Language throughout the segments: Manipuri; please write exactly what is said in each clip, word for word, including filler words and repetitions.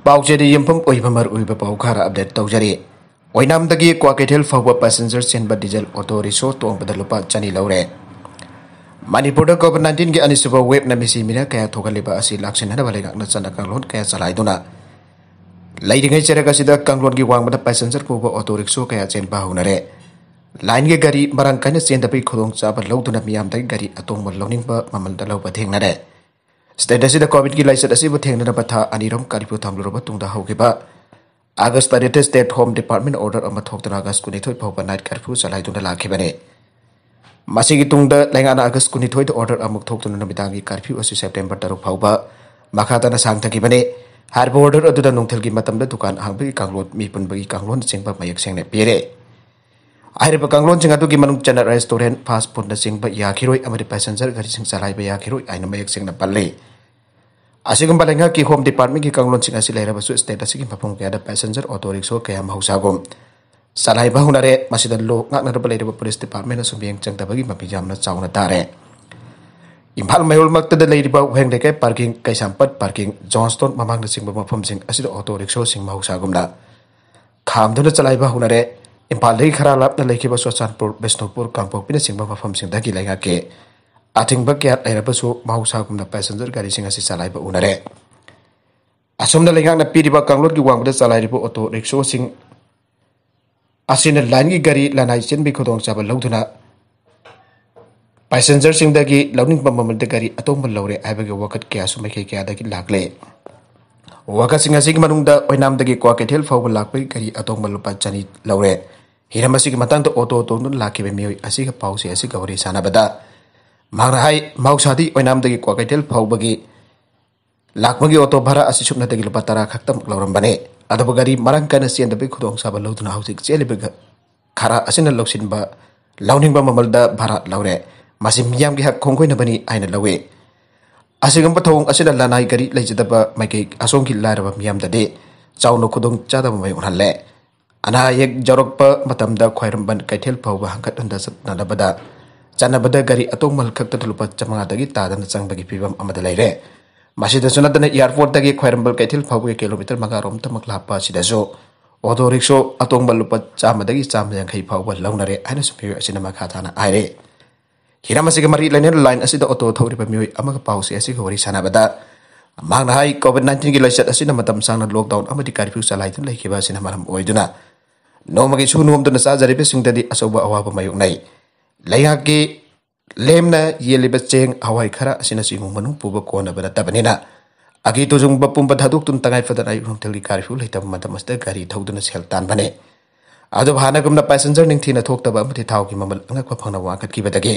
ꯄꯥꯎꯆꯦꯗ ꯌꯨꯝꯐꯝ ꯑꯣꯏꯕ ꯃꯔꯨꯑꯣꯏꯕ ꯄꯥꯎ ꯈꯔ ꯑꯞꯗꯦꯠ ꯇꯧꯖꯔꯤ꯫ ꯑꯣꯏꯅꯥꯝꯗꯒꯤ ꯀ꯭ꯋꯥꯀꯩꯊꯦꯜ ꯐꯥꯎꯕ ꯄꯦꯁꯦꯟꯖꯔ ꯆꯦꯟꯕ ꯗꯤꯖꯜ ꯑꯣꯇꯣ ꯔꯤꯛꯁꯣ ꯇꯣꯡꯕꯗ ꯂꯨꯄꯥ ꯆꯅꯤ ꯂꯧꯔꯦ꯫ ꯃꯅꯤꯄꯨꯔꯗ ꯀꯣꯚꯤꯗ ꯅꯥꯏꯟꯇꯤꯟꯒꯤ ꯑꯅꯤꯁꯨꯕ ꯋꯦꯕꯅ ꯃꯤꯁꯤ ꯃꯤꯅ ꯀꯌꯥ ꯊꯣꯛꯍꯜꯂꯤꯕ ꯑꯁꯤ ꯂꯥꯛꯁꯤꯟꯅꯅꯕ ꯂꯩꯉꯥꯛꯅ ꯆꯠꯅ ꯀꯥꯡꯂꯣꯟ ꯀꯌꯥ ꯆꯂꯥꯏꯗꯨꯅ ꯂꯩꯔꯤꯉꯩ ꯆꯩꯔꯛ ꯑꯁꯤꯗ ꯀꯥꯡꯂꯣꯟꯒꯤ ꯋꯥꯡꯃꯗ ꯄꯦꯁꯦꯟꯖꯔ ꯄꯨꯕ ꯑꯣꯇꯣ ꯔꯤꯛꯁꯣ ꯀꯌꯥ ꯆꯦꯟꯕ ꯍꯧꯅꯔꯦ꯫ ꯂꯥꯏꯟꯒꯤ ꯒꯥꯔꯤ ꯃꯔꯥꯡ ꯀꯥꯏꯅ ꯆꯦꯟꯗꯕꯒꯤ ꯈꯨꯗꯣꯡꯆꯥꯕ ꯂꯧꯗꯨꯅ ꯃꯤꯌꯥꯝꯗꯒꯤ ꯒꯥꯔꯤ ꯑꯇꯣꯡꯕ ꯂꯧꯅꯤꯡꯕ ꯃꯃꯜꯗ ꯂꯧꯕ ꯊꯦꯡꯅꯔꯦ꯫ ꯁ꯭ꯇꯦꯠ ꯑꯁꯤꯗ ꯀꯣꯚꯤꯗꯀꯤ ꯂꯥꯏꯆꯠ ꯑꯁꯤꯕꯨ ꯊꯦꯡꯅꯅꯕ ꯊꯥ ꯑꯅꯤꯔꯣꯝ ꯀꯔꯐ꯭ꯌꯨ ꯊꯝꯂꯨꯔꯕ ꯇꯨꯡꯗ ꯍꯧꯈꯤꯕ ꯑꯥꯒꯁ ꯇꯔꯦꯠꯇ ꯁ꯭ꯇꯦꯠ ꯍꯣꯝ ꯗꯤꯄꯥꯔꯠꯃꯦꯟ ꯑꯣꯔꯗꯔ ꯑꯃ ꯊꯣꯛꯇꯨꯅ ꯑꯥꯒꯁ ꯀꯨꯟꯅꯤꯊꯣꯏ ꯐꯥꯎꯕ ꯅꯥꯏꯠ ꯀꯔꯐ꯭ꯌꯨ ꯆꯂꯥꯏꯗꯨꯅ ꯂꯥꯛꯈꯤꯕꯅꯤ꯫ ꯃꯁꯤꯒꯤ ꯇꯨꯡꯗ ꯂꯩꯉꯥꯛꯅ ꯑꯥꯒꯁ ꯀꯨꯟꯅꯤꯊꯣꯏꯗ ꯑꯣꯔꯗꯔ ꯑꯃꯨꯛ ꯊꯣꯛꯇꯨꯅ ꯅꯨꯃꯤꯗꯥꯡꯒꯤ ꯀꯔꯐ꯭ꯌꯨ ꯑꯁꯤ ꯁꯦꯞꯇꯦꯝꯕꯔ ꯇꯔꯨꯛ ꯐꯥꯎꯕ ꯃꯈꯥ ꯇꯥꯅ ꯁꯥꯡꯊꯈꯤꯕꯅꯤ꯫ ꯍꯥꯏꯔꯤꯕ ꯑꯣꯔꯗꯔ ꯑꯗꯨꯗ ꯅꯨꯡꯊꯤꯜꯒꯤ ꯃꯇꯝꯗ ꯗꯨꯀꯥꯟ ꯍꯥꯡꯕꯒꯤ ꯀꯥꯡꯂꯣꯟ, ꯃꯤ ꯄꯨꯟꯕꯒꯤ ꯀꯥꯡꯂꯣꯟꯅꯆꯤꯡꯕ ꯃꯌꯦꯛ ꯁꯦꯡꯅ ꯄꯤꯔꯦ꯫ ꯍꯥꯏꯔꯤꯕ ꯀꯥꯡꯂꯣꯟꯁꯤꯡ ꯑꯗꯨꯒꯤ ꯃꯅꯨꯡ ꯆꯟꯅ ꯔꯦꯁꯇꯨꯔꯦꯟ, ꯐꯥꯁ ꯐꯨꯗꯅꯆꯤꯡꯕ ꯌꯥꯈꯤꯔꯣꯏ ꯑꯃꯗꯤ ꯄꯦꯁꯦꯟꯖꯔ ꯒꯥꯔꯤꯁꯤꯡ ꯆꯂꯥꯏꯕ ꯌꯥꯈꯤꯔꯣꯏ ꯍꯥꯏꯅ ꯃꯌꯦꯛ ꯁꯦꯡꯅ ꯄꯜꯂꯤ꯫ ꯑꯁꯤꯒꯨꯝꯕ ꯂꯩꯉꯥꯛꯀꯤ ꯍꯣꯝ ꯗꯤꯄꯥꯔꯠꯃꯦꯟꯒꯤ ꯀꯥꯡꯂꯣꯟꯁꯤꯡ ꯑꯁꯤ ꯂꯩꯔꯕꯁꯨ, ꯁ꯭ꯇꯦꯠ ꯑꯁꯤꯒꯤ ꯃꯐꯝ ꯀꯌꯥꯗ ꯄꯦꯁꯦꯟꯖꯔ ꯑꯣꯇꯣ ꯔꯤꯛꯁꯣ ꯀꯌꯥ ꯃꯍꯧꯁꯥꯒꯨꯝ ꯆꯂꯥꯏꯕ ꯍꯧꯅꯔꯦ꯫ ꯃꯁꯤꯗ ꯂꯣ ꯉꯥꯛꯅꯅꯕ ꯂꯩꯔꯤꯕ ꯄꯨꯂꯤꯁ ꯗꯤꯄꯥꯔꯠꯃꯦꯟꯅꯁꯨ ꯃꯤꯠꯌꯦꯡ ꯆꯪꯗꯕꯒꯤ ꯃꯃꯤ ꯌꯥꯝꯅ ꯆꯥꯎꯅ ꯇꯥꯔꯦ꯫ ꯏꯝꯐꯥꯜ ꯃꯌꯣꯜꯃꯛꯇꯗ ꯂꯩꯔꯤꯕ ꯋꯥꯍꯦꯡ ꯂꯩꯀꯥꯏ ꯄꯥꯔꯀꯤꯡ, ꯀꯩꯁꯥꯝꯄꯠ ꯄꯥꯔꯀꯤꯡ, ꯖꯣꯟꯁꯇꯣꯟ ꯃꯃꯥꯡꯅꯆꯤꯡꯕ ꯃꯐꯝꯁꯤꯡ ꯑꯁꯤꯗ ꯑꯣꯇꯣ ꯔꯤꯛꯁꯣꯁꯤꯡ ꯃꯍꯧꯁꯥꯒꯨꯝꯅ ꯈꯥꯝꯗꯨꯅ ꯆꯂꯥꯏꯕ ꯍꯧꯅꯔꯦ꯫ ꯏꯝꯐꯥꯜꯗꯒꯤ ꯈꯔ ꯂꯥꯞꯅ ꯂꯩꯈꯤꯕ ꯆꯨꯔꯆꯥꯟꯄꯨꯔ, ꯕꯤꯁꯅꯨꯄꯨꯔ, ꯀꯥꯡꯄꯣꯛꯄꯤꯅꯆꯤꯡꯕ ꯃꯐꯝꯁꯤꯡꯗꯒꯤ ꯂꯩꯉꯥꯛꯀꯤ ꯑꯊꯤꯡꯕ ꯀꯌꯥ ꯂꯩꯔꯕꯁꯨ, ꯃꯍꯧꯁꯥꯒꯨꯝꯅ ꯄꯦꯁꯦꯟꯖꯔ ꯒꯥꯔꯤꯁꯤꯡ ꯑꯁꯤ ꯆꯂꯥꯏꯕ ꯎꯅꯔꯦ꯫ ꯑꯁꯨꯝꯅ ꯂꯩꯉꯥꯛꯅ ꯄꯤꯔꯤꯕ ꯀꯥꯡꯂꯣꯟꯒꯤ ꯋꯥꯡꯃꯗ ꯆꯂꯥꯏꯔꯤꯕ ꯑꯣꯇꯣ ꯔꯤꯛꯁꯣꯁꯤꯡ ꯑꯁꯤꯅ ꯂꯥꯏꯟꯒꯤ ꯒꯥꯔꯤ ꯂꯅꯥꯏ ꯆꯦꯟꯕꯒꯤ ꯈꯨꯗꯣꯡꯆꯥꯕ ꯂꯧꯗꯨꯅ ꯄꯦꯁꯦꯟꯖꯔꯁꯤꯡꯗꯒꯤ ꯂꯧꯅꯤꯡꯕ ꯃꯃꯜꯗ ꯒꯥꯔꯤ ꯑꯇꯣꯡꯕ ꯂꯧꯔꯦ ꯍꯥꯏꯕꯒꯤ ꯋꯥꯀꯠ ꯀꯌꯥꯁꯨ ꯃꯥꯏꯀꯩ ꯀꯌꯥꯗꯒꯤ ꯂꯥꯛꯂꯦ꯫ ꯋꯥꯀꯠꯁꯤꯡ ꯑꯁꯤꯒꯤ ꯃꯅꯨꯡꯗ ꯑꯣꯏꯅꯥꯝꯗꯒꯤ ꯀ꯭ꯋꯥꯀꯩꯊꯦꯜ ꯐꯥꯎꯕ ꯂꯥꯛꯄꯒꯤ ꯒꯥꯔꯤ ꯑꯇꯣꯡꯕ ꯂꯨꯄꯥ ꯆꯅꯤ ꯂꯧꯔꯦ꯫ ꯍꯤꯔꯝ ꯑꯁꯤꯒꯤ ꯃꯇꯥꯡꯗ ꯑꯣꯇꯣ ꯇꯣꯡꯗꯨꯅ ꯂꯥꯛꯈꯤꯕ ꯃꯤꯑꯣꯏ ꯑꯁꯤꯒ ꯄꯥꯎꯆꯦ ꯑꯁꯤꯒ ꯋꯥꯔꯤ ꯁꯥꯟꯅꯕꯗ ꯃꯍꯥꯛꯅ ꯍꯥꯏ, ꯃꯍꯧꯁꯥꯗꯤ ꯑꯣꯏꯅꯥꯝꯗꯒꯤ ꯀ꯭ꯋꯥꯀꯩꯊꯦꯜ ꯐꯥꯎꯕꯒꯤ ꯂꯥꯛꯄꯒꯤ ꯑꯣꯇꯣ ꯚꯔꯥ ꯑꯁꯤ ꯁꯨꯞꯅꯇꯒꯤ ꯂꯨꯄꯥ ꯇꯔꯥ ꯈꯛꯇꯃꯛ ꯂꯧꯔꯝꯕꯅꯤ꯫ ꯑꯗꯨꯕꯨ ꯒꯥꯔꯤ ꯃꯔꯥꯡ ꯀꯥꯏꯅ ꯆꯦꯟꯗꯕꯒꯤ ꯈꯨꯗꯣꯡꯆꯥꯕ ꯂꯧꯗꯨꯅ ꯍꯧꯖꯤꯛ ꯆꯦꯜꯂꯤꯕ ꯒ-, ꯈꯔ ꯑꯁꯤꯅ ꯂꯧꯁꯤꯟꯕ, ꯂꯧꯅꯤꯡꯕ ꯃꯃꯜꯗ ꯚꯔꯥ ꯂꯧꯔꯦ꯫ ꯃꯁꯤ ꯃꯤꯌꯥꯝꯒꯤ ꯍꯛ ꯈꯣꯡꯒꯣꯏꯅꯕꯅꯤ ꯍꯥꯏꯅ ꯂꯧꯏ꯫ ꯑꯁꯤꯒꯨꯝꯕ ꯊꯧꯑꯣꯡ ꯑꯁꯤꯅ ꯂꯅꯥꯏ ꯒꯥꯔꯤ ꯂꯩꯖꯗꯕ ꯃꯥꯏꯀꯩ ꯑꯁꯣꯝꯒꯤ ꯂꯥꯏꯔꯕ ꯃꯤꯌꯥꯝꯗꯗꯤ ꯆꯥꯎꯅ ꯈꯨꯗꯣꯡ ꯆꯥꯗꯕ ꯃꯥꯌꯣꯛꯅꯍꯜꯂꯦ꯫ ꯑꯅꯥ ꯑꯌꯦꯛ ꯌꯥꯎꯔꯛꯄ ꯃꯇꯝꯗ ꯈ꯭ꯋꯥꯏꯔꯝꯕꯟ ꯀꯩꯊꯦꯜ ꯐꯥꯎꯕ ꯍꯪꯒꯠ ꯍꯟꯗ ꯆꯠꯅꯅꯕꯗ, ꯆꯠꯅꯕꯗ ꯒꯥꯔꯤ ꯑꯇꯣꯡꯕ ꯈꯛꯇꯗ ꯂꯨꯄꯥ ꯆꯥꯃꯉꯥꯗꯒꯤ ꯇꯥꯗꯅ ꯆꯪꯕꯒꯤ ꯐꯤꯕꯝ ꯑꯃꯗ ꯂꯩꯔꯦ꯫ ꯃꯁꯤꯗꯁꯨ ꯅꯠꯇꯅ airport ꯇꯒꯤ ꯈ꯭ꯋꯥꯏꯔꯝꯕꯟ ꯀꯩꯊꯦꯜ ꯐꯥꯎꯕꯒꯤ kilometre ꯃꯉꯥ ꯔꯣꯝꯇꯃꯛ ꯂꯥꯞꯄ ꯑꯁꯤꯗꯁꯨ auto rickshaw ꯑꯇꯣꯡꯕ ꯂꯨꯄꯥ ꯆꯥꯝꯃꯗꯒꯤ ꯆꯥꯝꯃ ꯌꯥꯡꯈꯩ ꯐꯥꯎꯕ ꯂꯧꯅꯔꯦ ꯍꯥꯏꯅꯁꯨ ꯃꯤꯑꯣꯏ ꯑꯁꯤꯅ ꯃꯈꯥ ꯇꯥꯅ ꯍꯥꯏꯔꯦ꯫ ꯍꯤꯔꯝ ꯑꯁꯤꯒ ꯃꯔꯤ ꯂꯩꯅꯅ line ꯑꯁꯤꯗ auto ꯊꯧꯔꯤꯕ ꯃꯤꯑꯣꯏ ꯑꯃꯒ ꯄꯥꯎꯆꯦ ꯑꯁꯤꯒ ꯋꯥꯔꯤ ꯁꯥꯟꯅꯕꯗ ꯃꯍꯥꯛꯅ ꯍꯥꯏ, COVID nineteen ꯒꯤ ꯂꯥꯏꯆꯠ ꯑꯁꯤꯅ ꯃꯇꯝ ꯁꯥꯡꯅ lockdown ꯑꯃꯗꯤ curfew ꯆꯂꯥꯏꯗꯨꯅ ꯂꯩꯈꯤꯕ ꯑꯁꯤꯅ ꯃꯔꯝ ꯑꯣꯏꯗꯨꯅ ꯅꯣꯡꯃꯒꯤ ꯁꯨ ꯅꯣꯝꯗꯨꯅ ꯆꯥꯖꯔꯤꯕꯁꯤꯡꯗꯗꯤ ꯑꯆꯧꯕ ꯑꯋꯥꯕ ꯃꯥꯌꯣꯛꯅꯩ꯫ ꯂꯩꯉꯥꯛꯀꯤ ꯂꯦꯝꯅ ꯌꯦꯜꯂꯤꯕ ꯆꯦꯡ, ꯍꯋꯥꯏ ꯈꯔ ꯑꯁꯤꯅꯆꯤꯡꯕ ꯃꯅꯨꯡ ꯄꯨꯕ ꯀꯣꯟꯅꯕ ꯅꯠꯇꯕꯅꯤꯅ ꯑꯒꯤ ꯇꯨꯖꯨꯡꯕ ꯄꯨꯝꯕ ꯊꯥꯗꯣꯛꯇꯨꯅ ꯇꯉꯥꯏ ꯐꯗꯅ ꯑꯌꯨꯛ ꯅꯨꯡꯊꯤꯜꯒꯤ curfew ꯂꯩꯇꯕ ꯃꯇꯝ ꯑꯁꯤꯗ ꯒꯥꯔꯤ ꯊꯧꯗꯨꯅ ꯁꯦꯜ ꯇꯥꯟꯕꯅꯤ꯫ ꯑꯗꯨꯕꯨ ꯍꯥꯟꯅꯒꯨꯝꯅ passenger ꯅꯤꯡꯊꯤꯅ ꯊꯣꯛꯇꯕ ꯑꯃꯗꯤ ꯊꯥꯎꯒꯤ ꯃꯃꯜ ꯑꯉꯛꯄ ꯐꯪꯅ ꯋꯥꯡꯈꯠꯈꯤꯕꯗꯒꯤ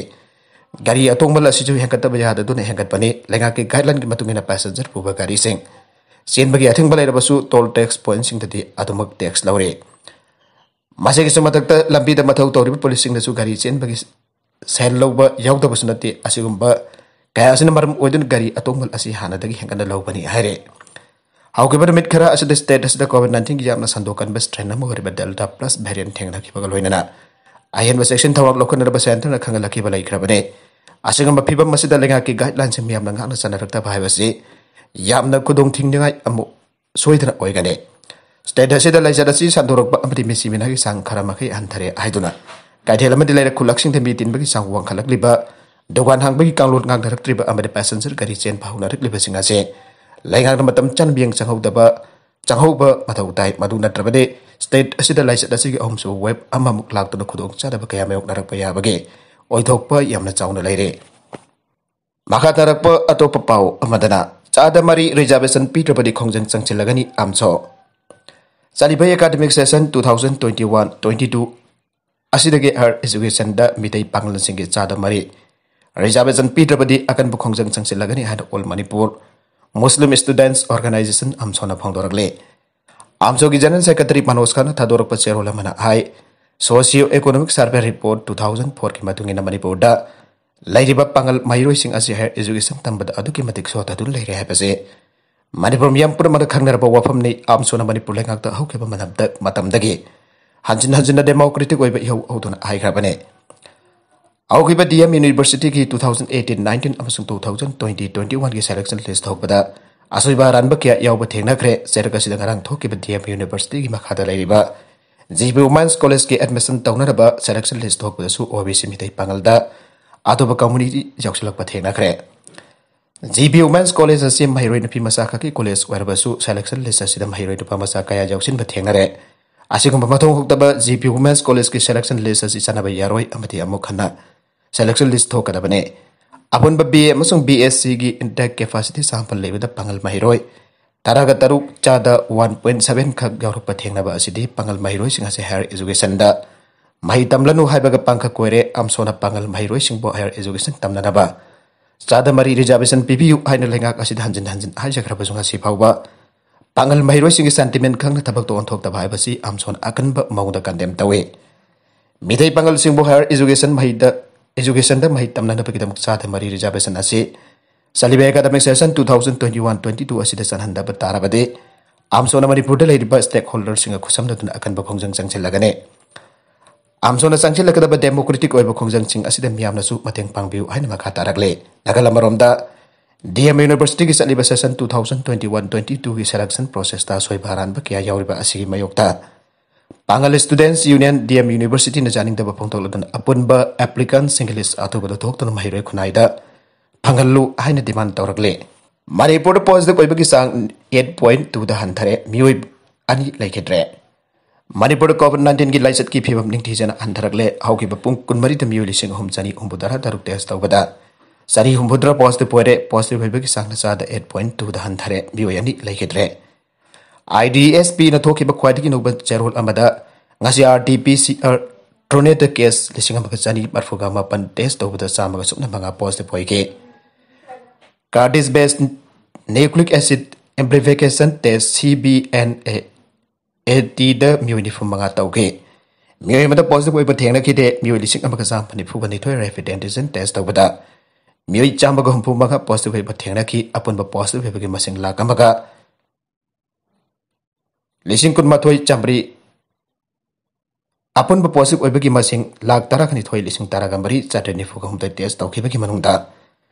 ꯒꯥꯔꯤ ꯑꯇꯣꯡꯕ ꯑꯁꯤꯁꯨ ꯍꯦꯟꯒꯠꯇꯕ ꯌꯥꯗꯗꯨꯅ ꯍꯦꯟꯒꯠꯄꯅꯤ꯫ ꯂꯩꯉꯥꯛꯀꯤ guideline ꯒꯤ ꯃꯇꯨꯡ ꯏꯟꯅ passenger ꯄꯨꯕ ꯒꯥꯔꯤꯁꯤꯡ ꯆꯦꯟꯕꯒꯤ ꯑꯊꯤꯡꯕ ꯂꯩꯔꯕꯁꯨ toll tax point ꯁꯤꯡꯗꯗꯤ ꯑꯗꯨꯃꯛ tax ꯂꯧꯔꯤ꯫ ꯃꯁꯤꯒꯤꯁꯨ ꯃꯊꯛꯇ ꯂꯝꯕꯤꯗ ꯃꯊꯧ ꯇꯧꯔꯤꯕ ꯄꯨꯂꯤꯁꯁꯤꯡꯅꯁꯨ ꯒꯥꯔꯤ ꯆꯦꯟꯕꯒꯤ ꯁꯦꯜ ꯂꯧꯕ ꯌꯥꯎꯗꯕꯁꯨ ꯅꯠꯇꯦ꯫ ꯑꯁꯤꯒꯨꯝꯕ ꯀꯌꯥ ꯑꯁꯤꯅ ꯃꯔꯝ ꯑꯣꯏꯗꯨꯅ ꯒꯥꯔꯤ ꯑꯇꯣꯡꯕ ꯑꯁꯤ ꯍꯥꯟꯅꯗꯒꯤ ꯍꯦꯟꯒꯠꯅ ꯂꯧꯕꯅꯤ ꯍꯥꯏꯔꯦ꯫ ꯍꯧꯈꯤꯕ ꯅꯨꯃꯤꯠ ꯈꯔ ꯑꯁꯤꯗ state ꯑꯁꯤꯗ COVID nineteen ꯒꯤ ꯌꯥꯝꯅ ꯁꯟꯗꯣꯛꯀꯟꯕ strain ꯑꯃ ꯑꯣꯏꯔꯤꯕ Delta plus variant ꯊꯦꯡꯅꯈꯤꯕꯒ ꯂꯣꯏꯅꯅ ꯑꯍꯦꯟꯕ ꯆꯦꯛꯁꯤꯟ ꯊꯧꯔꯥꯡ ꯂꯧꯈꯠꯅꯅꯕ centre ꯅ ꯈꯪꯍꯜꯂꯛꯈꯤꯕ ꯂꯩꯈ꯭ꯔꯕꯅꯤ꯫ ꯑꯁꯤꯒꯨꯝꯕ ꯐꯤꯚꯝ ꯑꯁꯤꯗ ꯂꯩꯉꯥꯛꯀꯤ guideline ꯁꯤꯡ ꯃꯤꯌꯥꯝꯅ ꯉꯥꯛꯅ ꯆꯠꯅꯔꯛꯇꯕ ꯍꯥꯏꯕꯁꯤ ꯌꯥꯝꯅ ꯈꯨꯗꯣꯡ ꯊꯤꯡꯅꯤꯡꯉꯥꯏ ꯑꯃ ꯁꯣꯏꯗꯅ ꯑꯣꯏꯒꯅꯤ꯫ State ꯑꯁꯤꯗ ꯂꯥꯏꯆꯠ ꯑꯁꯤ ꯁꯟꯗꯣꯔꯛꯄ ꯑꯃꯗꯤ ꯃꯤꯁꯤ ꯃꯤꯅꯥꯒꯤ ꯆꯥꯡ ꯈꯔ ꯃꯈꯩ ꯍꯟꯊꯔꯦ ꯍꯥꯏꯗꯨꯅ ꯀꯩꯊꯦꯜ ꯑꯃꯗꯤ ꯂꯩꯔꯛ ꯈꯨꯜꯂꯛꯁꯤꯡꯗ ꯃꯤ ꯇꯤꯟꯕꯒꯤ ꯆꯥꯡ ꯋꯥꯡꯈꯠꯂꯛꯂꯤꯕ, ꯗꯨꯀꯥꯟ ꯍꯥꯡꯕꯒꯤ ꯀꯥꯡꯂꯣꯟ ꯉꯥꯛꯅꯔꯛꯇ꯭ꯔꯤꯕ ꯑꯃꯗꯤ passenger ꯒꯥꯔꯤ ꯆꯦꯟꯕ ꯍꯧꯅꯔꯛꯂꯤꯕꯁꯤꯡ ꯑꯁꯤ ꯂꯩꯉꯥꯛꯅ ꯃꯇꯝ ꯆꯥꯅ ꯃꯤꯠꯌꯦꯡ ꯆꯪꯍꯧꯗꯕ, ꯆꯪꯍꯧꯕ ꯃꯊꯧ ꯇꯥꯏ꯫ ꯃꯗꯨ ꯅꯠꯇ꯭ꯔꯕꯗꯤ state ꯑꯁꯤꯗ ꯂꯥꯏꯆꯠ ꯑꯁꯤꯒꯤ ꯑꯍꯨꯝꯁꯨꯕ wave ꯑꯃꯃꯨꯛ ꯂꯥꯛꯇꯨꯅ ꯈꯨꯗꯣꯡꯆꯥꯗꯕ ꯀꯌꯥ ꯃꯥꯌꯣꯛꯅꯔꯛꯄ ꯌꯥꯕꯒꯤ ꯑꯣꯏꯊꯣꯛꯄ ꯌꯥꯝꯅ ꯆꯥꯎꯅ ꯂꯩꯔꯦ꯫ ꯃꯈꯥ ꯇꯥꯔꯛꯄ ꯑꯇꯣꯞꯄ ꯄꯥꯎ ꯑꯃꯗꯅ, ꯆꯥꯗ ꯃꯔꯤ reservation ꯄꯤꯗ꯭ꯔꯕꯗꯤ ꯈꯣꯡꯖꯪ ꯆꯪꯁꯤꯜꯂꯒꯅꯤ ꯑꯥꯝꯁꯣ꯫ ꯆꯠꯂꯤꯕ academic session two thousand twenty-one twenty-two ꯑꯁꯤꯗꯒꯤ higher education ꯗ ꯃꯤꯇꯩ ꯄꯥꯉꯜꯁꯤꯡꯒꯤ ꯆꯥꯗ ꯃꯔꯤ reservation ꯄꯤꯗ꯭ꯔꯕꯗꯤ ꯑꯀꯟꯕ ꯈꯣꯡꯖꯪ ꯆꯪꯁꯤꯜꯂꯒꯅꯤ ꯍꯥꯏꯅ All Manipur Muslim Students Organisation, ꯑꯥꯝꯁꯣꯅ ꯐꯣꯡꯗꯣꯔꯛꯂꯤ꯫ ꯑꯥꯝꯁꯣꯒꯤ General Secretary Manoj ꯈꯥꯟꯅ ꯊꯥꯗꯣꯔꯛꯄ ꯆꯦꯔꯣꯜ ꯑꯃꯅ ꯍꯥꯏ, Socio Economic Survey Report two thousand four ꯒꯤ ꯃꯇꯨꯡ ꯏꯟꯅ ꯃꯅꯤꯄꯨꯔꯗ ꯂꯩꯔꯤꯕ ꯄꯥꯉꯜ ꯃꯍꯩꯔꯣꯏꯁꯤꯡ ꯑꯁꯤ higher education ꯇꯝꯕꯗ ꯑꯗꯨꯛꯀꯤ ꯃꯇꯤꯛ ꯁꯣꯊꯗꯨꯅ ꯂꯩꯔꯦ ꯍꯥꯏꯕꯁꯤ ꯃꯅꯤꯄꯨꯔ ꯃꯤꯌꯥꯝ ꯄꯨꯝꯅꯃꯛꯅ ꯈꯪꯅꯔꯕ ꯋꯥꯐꯝꯅꯤ꯫ ꯑꯥꯝꯁꯣꯅ ꯃꯅꯤꯄꯨꯔ ꯂꯩꯉꯥꯛꯇ ꯍꯧꯈꯤꯕ ꯃꯇꯝꯗ, ꯃꯇꯝꯗꯒꯤ ꯍꯟꯖꯤꯟ ꯍꯟꯖꯤꯟꯅ democratic ꯑꯣꯏꯕ ꯏꯍꯧ ꯍꯧꯗꯨꯅ ꯍꯥꯏꯈ꯭ꯔꯕꯅꯤ꯫ ꯍꯧꯈꯤꯕ ꯗꯤ ꯑꯦꯝ ꯌꯨꯅꯤꯚꯔꯁꯤꯇꯤꯒꯤ two thousand eighteen nineteen ꯑꯃꯁꯨꯡ two thousand twenty twenty-oneꯒꯤ selection list ꯊꯣꯛꯄꯗ ꯑꯁꯣꯏꯕ ꯑꯔꯥꯟꯕ ꯀꯌꯥ ꯌꯥꯎꯕ ꯊꯦꯡꯅꯈ꯭ꯔꯦ꯫ ꯆꯦꯔꯛ ꯑꯁꯤꯗ ꯉꯔꯥꯡ ꯊꯣꯛꯈꯤꯕ ꯗꯤ ꯑꯦꯝ ꯌꯨꯅꯤꯚꯔꯁꯤꯇꯤꯒꯤ ꯃꯈꯥꯗ ꯂꯩꯔꯤꯕ ꯖꯤ ꯄꯤ ꯋꯨꯃꯦꯟꯁ ꯀꯣꯂꯦꯖꯀꯤ admission ꯇꯧꯅꯅꯕ selection list ꯊꯣꯛꯄꯗꯁꯨ ꯑꯣ ꯕꯤ ꯁꯤ ꯃꯤꯇꯩ ꯄꯥꯉꯜꯗ ꯑꯇꯣꯞꯄ community ꯌꯥꯎꯁꯤꯜꯂꯛꯄ ꯊꯦꯡꯅꯈ꯭ꯔꯦ꯫ ꯖꯤ ꯄꯤ ꯋꯨꯃꯦꯟꯁ ꯀꯣꯂꯦꯖ ꯑꯁꯤ ꯃꯍꯩꯔꯣꯏ ꯅꯨꯄꯤ ꯃꯆꯥ ꯈꯛꯀꯤ ꯀꯣꯂꯦꯖ ꯑꯣꯏꯔꯕꯁꯨ selection list ꯑꯁꯤꯗ ꯃꯍꯩꯔꯣꯏ ꯅꯨꯄꯥ ꯃꯆꯥ ꯀꯌꯥ ꯌꯥꯎꯁꯤꯟꯕ ꯊꯦꯡꯅꯔꯦ꯫ ꯑꯁꯤꯒꯨꯝꯕ ꯃꯊꯣꯡ ꯍꯨꯛꯇꯕ ꯖꯤ ꯄꯤ ꯋꯨꯃꯦꯟꯁ ꯀꯣꯂꯦꯖꯀꯤ selection list ꯑꯁꯤ ꯆꯠꯅꯕ ꯌꯥꯔꯣꯏ ꯑꯃꯗꯤ ꯑꯃꯨꯛ ꯍꯟꯅ selection list ꯊꯣꯛꯀꯗꯕꯅꯤ꯫ ꯑꯄꯨꯟꯕ ꯕꯤ ꯑꯦ ꯑꯃꯁꯨꯡ ꯕꯤ ꯑꯦꯁ ꯁꯤꯒꯤ intake capacity ꯁꯥꯝꯄꯜ ꯂꯩꯕꯗ ꯄꯥꯉꯜ ꯃꯍꯩꯔꯣꯏ ꯇꯔꯥꯒ ꯇꯔꯨꯛ ꯆꯥꯗ one point seven ꯈꯛ ꯌꯥꯎꯔꯛꯄ ꯊꯦꯡꯅꯕ ꯑꯁꯤꯗꯤ ꯄꯥꯉꯜ ꯃꯍꯩꯔꯣꯏꯁꯤꯡ ꯑꯁꯤ higher educationꯗ ꯃꯍꯩ ꯇꯝꯂꯅꯨ ꯍꯥꯏꯕꯒ ꯄꯥꯡꯈꯛ ꯑꯣꯏꯔꯦ꯫ ꯑꯝꯁꯣꯅ ꯄꯥꯉꯜ ꯃꯍꯩꯔꯣꯏꯁꯤꯡꯕꯨ higher education ꯇꯝꯅꯅꯕ ꯆꯥꯗ ꯃꯔꯤ reservation ꯄꯤꯕꯤꯌꯨ ꯍꯥꯏꯅ ꯂꯩꯉꯥꯛ ꯑꯁꯤꯗ ꯍꯟꯖꯤꯟ ꯍꯟꯖꯤꯟ ꯍꯥꯏꯖꯈ꯭ꯔꯕꯁꯨ ꯉꯁꯤ ꯐꯥꯎꯕ ꯄꯥꯉꯜ ꯃꯍꯩꯔꯣꯏꯁꯤꯡꯒꯤ sentiment ꯈꯪꯅ ꯊꯕꯛꯇ ꯑꯣꯟꯊꯣꯛꯇꯕ ꯍꯥꯏꯕꯁꯤ ꯑꯝꯁꯣꯅ ꯑꯀꯟꯕ ꯃꯑꯣꯡꯗ condemn ꯇꯧꯏ꯫ ꯃꯤꯇꯩ ꯄꯥꯉꯜꯁꯤꯡꯕꯨ higher education ꯃꯍꯩꯗ, educationꯗ ꯃꯍꯩ ꯇꯝꯅꯅꯕꯒꯤꯗꯃꯛ ꯆꯥꯗ ꯃꯔꯤ reservation ꯑꯁꯤ ꯆꯠꯂꯤꯕ academic session two thousand twenty-one twenty-two ꯑꯁꯤꯗ ꯆꯠꯍꯟꯗꯕ ꯇꯥꯔꯕꯗꯤ ꯑꯝꯁꯣꯅ ꯃꯅꯤꯄꯨꯔꯗ ꯂꯩꯔꯤꯕ stakeholderꯁꯤꯡꯒ ꯈꯨꯠꯁꯝꯅꯗꯨꯅ ꯑꯀꯟꯕ ꯈꯣꯡꯖꯪ ꯆꯪꯁꯤꯜꯂꯒꯅꯤ꯫ ꯑꯝꯁꯣꯅ ꯆꯪꯁꯤꯜꯂꯛꯀꯗꯕ democratic ꯑꯣꯏꯕ ꯈꯣꯡꯖꯪꯁꯤꯡ ꯑꯁꯤꯗ ꯃꯤꯌꯥꯝꯅꯁꯨ ꯃꯇꯦꯡ ꯄꯥꯡꯕꯤꯌꯨ ꯍꯥꯏꯅ ꯃꯈꯥ ꯇꯥꯔꯛꯂꯤ꯫ ꯅꯥꯒꯜ ꯑꯃꯔꯣꯝꯗ, ꯗꯤ ꯑꯦꯝ ꯌꯨꯅꯤꯚꯔꯁꯤꯇꯤꯒꯤ ꯆꯠꯂꯤꯕ session two thousand twenty-one twenty-twoꯒꯤ selection processꯇ ꯑꯁꯣꯏꯕ ꯑꯔꯥꯟꯕ ꯀꯌꯥ ꯌꯥꯎꯔꯤꯕ ꯑꯁꯤꯒꯤ ꯃꯥꯌꯣꯛꯇ ꯄꯥꯉꯜ Students Union ꯗꯤ ꯑꯦꯝ ꯌꯨꯅꯤꯚꯔꯁꯤꯇꯤꯅ ꯌꯥꯅꯤꯡꯗꯕ ꯐꯣꯡꯗꯣꯛꯂꯗꯨꯅ ꯑꯄꯨꯟꯕ applicantꯁꯤꯡꯒꯤ list ꯑꯊꯨꯕꯗ ꯊꯣꯛꯇꯨꯅ ꯃꯍꯩꯔꯣꯏ ꯈꯨꯟꯅꯥꯏꯗ ꯐꯪꯍꯜꯂꯨ ꯍꯥꯏꯅ demand ꯇꯧꯔꯛꯂꯤ꯫ ꯃꯅꯤꯄꯨꯔꯗ positive ꯑꯣꯏꯕꯒꯤ ꯆꯥꯡ eight point twoꯗ ꯍꯟꯊꯔꯦ, ꯃꯤꯑꯣꯏ ꯑꯅꯤ ꯂꯩꯈꯤꯗ꯭ꯔꯦ꯫ ꯃꯅꯤꯄꯨꯔꯗ COVID nineteenꯒꯤ ꯂꯥꯏꯆꯠꯀꯤ ꯐꯤꯕꯝ ꯅꯤꯡꯊꯤꯖꯅ ꯍꯟꯊꯔꯛꯂꯦ꯫ ꯍꯧꯈꯤꯕ ꯄꯨꯡ ꯀꯨꯟꯃꯔꯤꯗ ꯃꯤꯑꯣꯏ ꯂꯤꯁꯤꯡ ꯑꯍꯨꯝ ꯆꯅꯤ ꯍꯨꯝꯐꯨꯇꯔꯥ ꯇꯔꯨꯛ test ꯇꯧꯕꯗ ꯆꯅꯤ ꯍꯨꯝꯐꯨꯇꯔꯥ positive ꯑꯣꯏꯔꯦ꯫ Positive ꯑꯣꯏꯕꯒꯤ ꯆꯥꯡꯅ ꯆꯥꯗ eight point twoꯗ ꯍꯟꯊꯔꯦ, ꯃꯤꯑꯣꯏ ꯑꯅꯤ ꯂꯩꯈꯤꯗ꯭ꯔꯦ꯫ ꯑꯥꯏ ꯗꯤ ꯑꯦꯁ ꯄꯤꯅ ꯊꯣꯛꯈꯤꯕ ꯈ꯭ꯋꯥꯏꯗꯒꯤ ꯅꯧꯕ ꯆꯦꯔꯣꯜ ꯑꯃꯗ ꯉꯁꯤ R T P C R TruNet case ꯂꯤꯁꯤꯡ ꯑꯃꯒ ꯆꯅꯤ ꯃꯔꯤꯐꯨꯒ ꯃꯥꯄꯟ test ꯇꯧꯕꯗ ꯆꯥꯝꯃꯒ ꯁꯨꯞꯅ ꯃꯉꯥ positive ꯑꯣꯏꯈꯤ꯫ Cardiff based nucleic acid amplification test C B N A ATꯗ ꯃꯤꯑꯣꯏ ꯅꯤꯐꯨ ꯃꯉꯥ ꯇꯧꯈꯤ꯫ ꯃꯤꯑꯣꯏ ꯑꯃꯗ positive ꯑꯣꯏꯕ ꯊꯦꯡꯅꯈꯤꯗꯦ꯫ ꯃꯤꯑꯣꯏ ꯂꯤꯁꯤꯡ ꯑꯃꯒ ꯆꯥꯝꯃ ꯅꯤꯐꯨꯒ ꯅꯤꯊꯣꯏ rapid antigen test ꯇꯧꯕꯗ ꯃꯤꯑꯣꯏ ꯆꯥꯝꯃꯒ ꯍꯨꯝꯐꯨ ꯃꯉꯥ positive ꯑꯣꯏꯕ ꯊꯦꯡꯅꯈꯤ꯫ ꯑꯄꯨꯟꯕ positive ꯑꯣꯏꯕꯒꯤ ꯃꯁꯤꯡ ꯂꯥꯈ ꯑꯃꯒ ꯂꯤꯁꯤꯡ ꯀꯨꯟꯃꯥꯊꯣꯏ ꯆꯥꯝꯃꯔꯤ ꯑꯄꯨꯟꯕ positive ꯑꯣꯏꯕꯒꯤ ꯃꯁꯤꯡ ꯂꯥꯈ ꯇꯔꯥꯒ ꯅꯤꯊꯣꯏ ꯂꯤꯁꯤꯡ ꯇꯔꯥꯒ ꯃꯔꯤ ꯆꯥꯇ꯭ꯔꯦꯠ ꯅꯤꯐꯨꯒ ꯍꯨꯝꯗꯣꯏ test ꯇꯧꯈꯤꯕꯒꯤ ꯃꯅꯨꯡꯗ